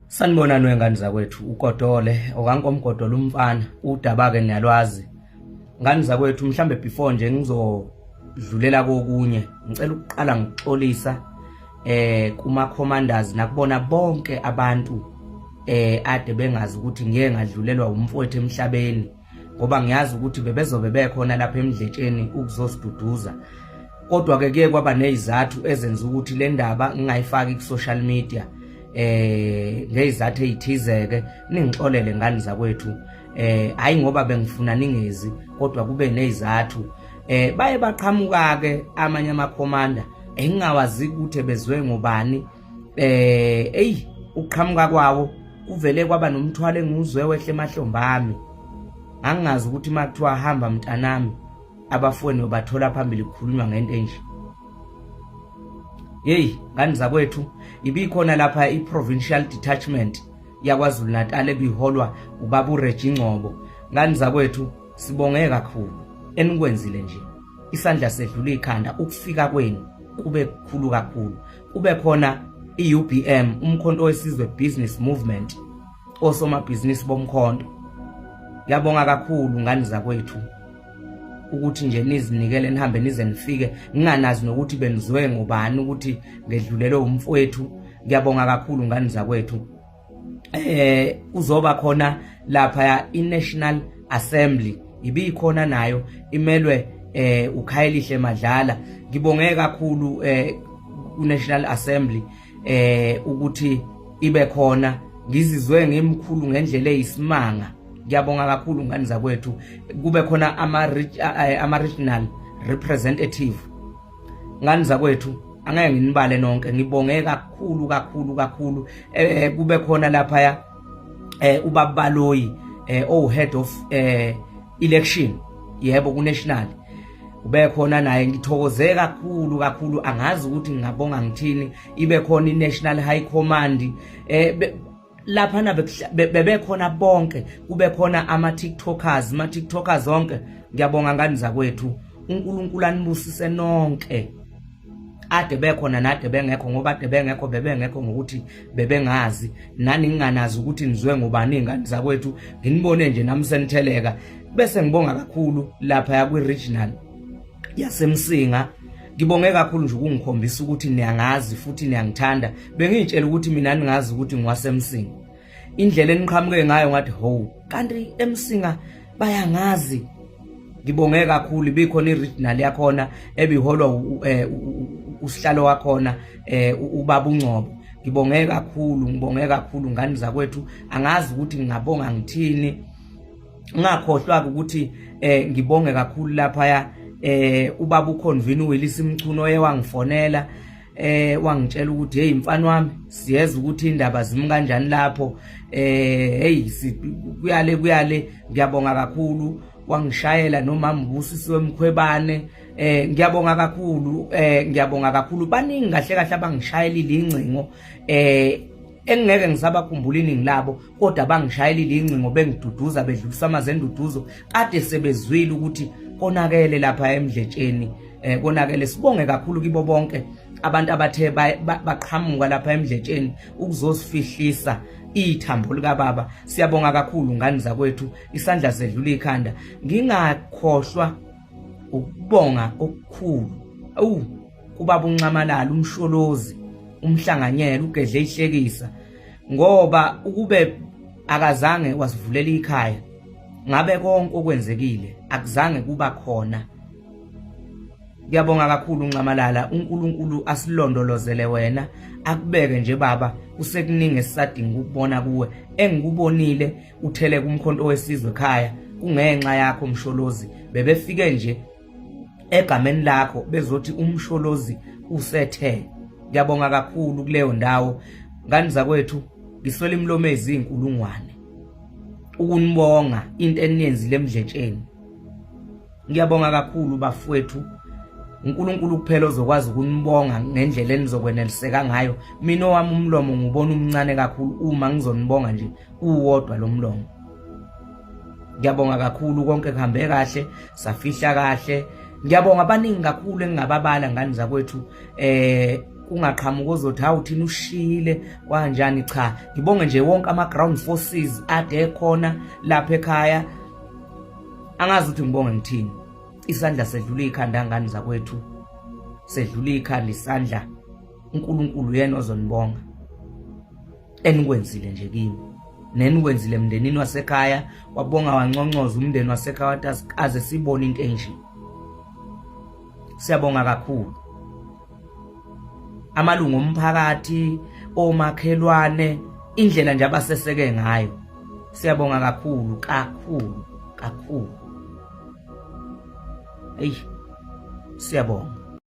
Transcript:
Sanibonani wengane zakwethu uGodole okankomgodole umfana udaba ke niyalwazi ngane zakwethu mhlambe before nje ngizodlulela kokunye ngicela ukuqala ngixolisa kuma commanders nakubona bonke abantu ade bengazi ukuthi ngiye ngadlulelwa umfowethu emhlabeni ngoba ngiyazi ukuthi bebezobe bekhona lapha emdletsheni ukuzosiduduza kodwa ke kuye kwaba nezizathu ezenza ukuthi le ndaba ngingayifaki ku social media ngezizathu ezithizeke ningixolele ngani zakwethu hayi ngoba bengifuna ningezi kodwa kube nezizathu baye baqhamuka ke amanye amakhomanda engingawazi ukuthi bezwe ngobani eyi ukuqhamuka kwawo kuvele kwaba nomthwalo engiwuzwe wehle emahlombe ami. Ngangingazi ukuthi uma kuthiwa hamba mntanami abafowenu uyobathola phambili kukhulunywa ngento enje. Yeyi ngane zakwethu ibikhona lapha i-provincial detachment yaKwaZulu Natal ebiholwa ubaba uReggie Ngcobo. Ngane zakwethu sibonge kakhulu enikwenzile nje. Isandla sedlula ikhanda ukufika kwenu kube kukhulu kakhulu. Kube khona i-UBM umkhonto wesizwe business movement osomabhizinisi bomkhonto. Ngiyabonga kakhulu ngane zakwethu ukuthi nje nizinikele nihambe nize nifike nginganazi nokuthi benizwe ngobani ukuthi ngedlulelwe umfowethu. Ngiyabonga kakhulu ngane zakwethu. Kuzoba khona lapha i-National Assembly ibikhona nayo imelwe uKhayelihle Madlala. Ngibonge kakhulu ku-National Assembly ukuthi ibe khona. Ngizizwe ngimkhulu ngendlela eyisimanga. Ngiyabonga kakhulu ngane zakwethu. Kube khona ama-regional representative. Ngane zakwethu angeke nginibale nonke, ngibonge kakhulu kakhulu kakhulu. Kube khona lapha ubaba Baloyi owu head of election yebo ku national ube khona naye. Ngithokoze kakhulu kakhulu, angazi ukuthi ngingabonga ngithini. Ibe khona i-National High Command laphana bebekhona bonke. Kube khona ama-TikTokers, ama-TikTokers onke. Ngiyabonga ngane zakwethu, uNkulunkulu anibusise nonke. Ade bekhona nade bengekho, ngoba ade bengekho bebengekho ngokuthi bebengazi nani nginganazi ukuthi nizwe ngobani ingane zakwethu. Nginibone nje nami senitheleka. Bese ngibonga kakhulu lapha kwi-regional yaseMsinga. Ngibonge kakhulu nje ukungikhombisa ukuthi niyangazi futhi niyangithanda. Bengiyitshela ukuthi mina ningazi ukuthi ngiwaseMsinga. Indlela eniqhamuke ngayo ngathi ho, kanti eMsinga bayangazi. Ngibonge kakhulu. Ibikhona i-regional yakhona ebiholwa usihlalo wakhona ubaba uNgcobo. Ngibonge kakhulu, ngibonge kakhulu ngane zakwethu. Angazi ukuthi ngingabonga ngithini. Ngingakhohlwa ukuthi ngibonge kakhulu lapha ubaba uConvene Willis Mchunu oye wangifonela wangitshela ukuthi hey mfana wami, siyeza ukuthi indaba zimi kanjani lapho, hey kuyale kuyale. Ngiyabonga kakhulu. Wangishayela nomama uBusisiwe Mkhwebane. Ngiyabonga kakhulu, ngiyabonga kakhulu. Baningi kahle kahle abangishayelile ingcingo engingeke ngisabakhumbula iningi labo, kodwa bangishayelile ingcingo bengiduduza, bedlulisa amazwi enduduzo. Kade sebezwile ukuthi konakele lapha emdletsheni, konakele. Sibonge kakhulu kibo bonke abantu abathe baqhamuka lapha emdletsheni ukuzosifihlisa ithambo likababa. Siyabonga kakhulu ngane zakwethu, isandla sedlula ikhanda. Ngingakhohlwa ukubonga okukhulu awu kubaba uNxamalala, umsholozi, umhlanganyela, ugedle ihlekisa, ngoba ukube akazange wasivulela ikhaya ngabe konke okwenzekile akuzange kuba khona. Ngiyabonga kakhulu Nxamalala, uNkulunkulu asilondolozele wena, akubeke nje baba. Kusekuningi esisadinga ukubona kuwe. Engikubonile uthele kumkhonto wesizwe ekhaya kungenxa yakho Msholozi. Bebefike nje egameni lakho bezothi umsholozi usethe. Ngiyabonga kakhulu kuleyo ndawo ngane zakwethu. Ngiswela imilomo ezinkulungwane ukunibonga into eniyenzile emdletsheni. Ngiyabonga kakhulu bafowethu. uNkulunkulu kuphela ozokwazi ukunibonga ngendlela enizokweneliseka ngayo. Mina owami umlomo ngubona umncane kakhulu uma ngizonibonga nje uwodwa lo mlomo. Ngiyabonga kakhulu, konke kuhambe kahle, safihla kahle. Ngiyabonga abaningi kakhulu engingababala ngani zakwethu, kungaqhamuka ozothi hawu thina ushiyile kwanjani. Cha, ngibonge nje wonke ama ground forces ade khona lapha ekhaya. Angazi ukuthi ngibonge ngithini. Isandla sedlula ikhanda ngani zakwethu, sedlula ikhanda isandla. uNkulunkulu yena ozonibonga enikwenzile nje kimi nenikwenzile emndenini wasekhaya. Wabonga wanconcoza umndeni wasekhaya, wathi asikaze sibone into enje. Siyabonga kakhulu amalungu omphakathi, omakhelwane, indlela nje abaseseke ngayo. Siyabonga kakhulu kakhulu kakhulu. Eyi, siyabonga.